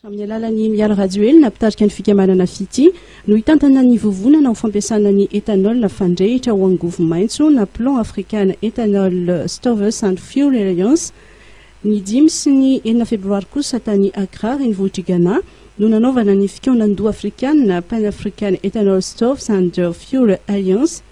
Amin'ny alalan'i Mialy Rajoelina, mpitarika ny fikambanana Fitia, no hitantana ny vovonana ho fampiasana ny ethanol fandrehitra ho angovo maitso na Plan African Ethanol Stoves and Fuel Alliance. Ny 5 sy ny 6 febroary kosa tany Accra, renivohitr'i Ghana, no nanaovana ny fikaonandoha afrikanina Pan African Ethanol Stoves and Fuel Alliance.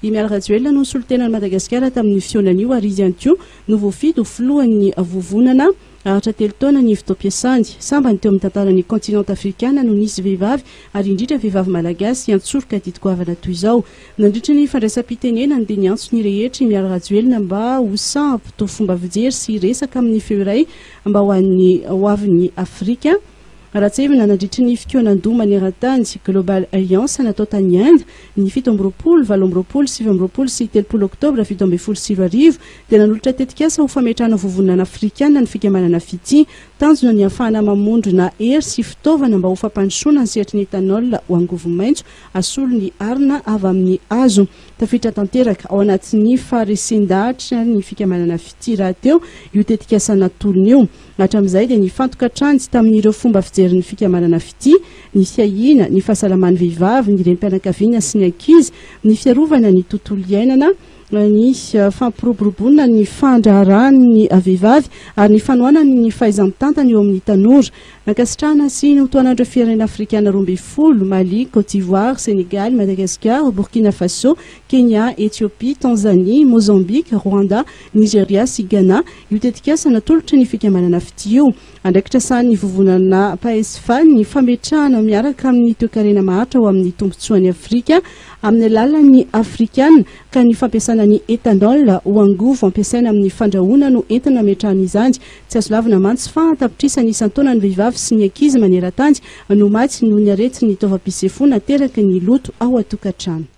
I Mialy Rajoelina no nisolo tena an'i Madagasikara tamin'io fihaonana io ary izy ihany koa no voafidy ho filohan'ny vovonana. Haharitra telo taona ny fotoam-piasany. Sambany teo amin'ny tantaran'ny kaontinanta afrikana no nisy vehivavy ary indrindra vehivavy malagasy hiantsoroka adidy goavana toy izao. Nandritra ny fandraisam-pitenenany dia niantso ny rehetra i Mialy Rajoelina mba ho sahy hampitovy fomba fijery sy hiresaka amin'ny feo iray mba ho an'ny hoavin'i Afrika. Raha tsiahivina, nandritry ny fikaonandoha maneran-tany, Global Alliance, natao tany Inde, ny 27, 28, 29 sy 30 oktobra 2017, dia nanolotra tetikasa ho fametrahana vovonana afrikana ny fikambanana Fitia. Tanjona ny hahafahana mamondrona hery sy fitaovana mba ho fampandrosoana ny sehatry ny ethanol ho angovo maitso hasolo ny arina avy amin'ny hazo. Tafiditra tanteraka ao anatin'ny faharesen-dahatra ny fikambanana Fitia rahateo io tetikasa natolony io. Hatramin'izay dia nifantoka hatrany tamin'ireo fomba fijerin'ny fikambanana Fitia, ny fiahiana, ny fahasalaman'ny vehivavy, ny renim-pianakaviana sy ny ankizy, ny fiarovana ny tontolo iainana, ny fampiroboroboana ny fandraharahan'ny vehivavy ary ny fanohanany ny fahaiza-mitantana eo amin'ny tanora. Nankasitrahana sy notohanan'ireo firenena afrikana 12, Mali, Côte d'Ivoire, Sénégal, Madagascar, Burkina Faso, Kenya, Ethiopie, Tanzanie, Mozambique, Rwanda, Nigeria sy Ghana, io tetikasa natolotry ny fikambanana Fitia io. Andraikitra sahanin'ny vovonana Paesfa ny fametrahana miaraka amin'ny toekarena maharitra ho amin'ny tombontsoan'i Afrika amin'ny alalan'ny Afrikana ka ny fampiasana ny ethanol ho angovo ampiasaina amin'ny fandrahoana no entina ametrahana izany. Tsy azo lavina mantsy fa an-tapitrisany isan-taona ny vehivavy sy ny ankizy maneran-tany no maty noho ny aretin'ny taovam-pisefoana ateraky ny loto ao an-tokantrano.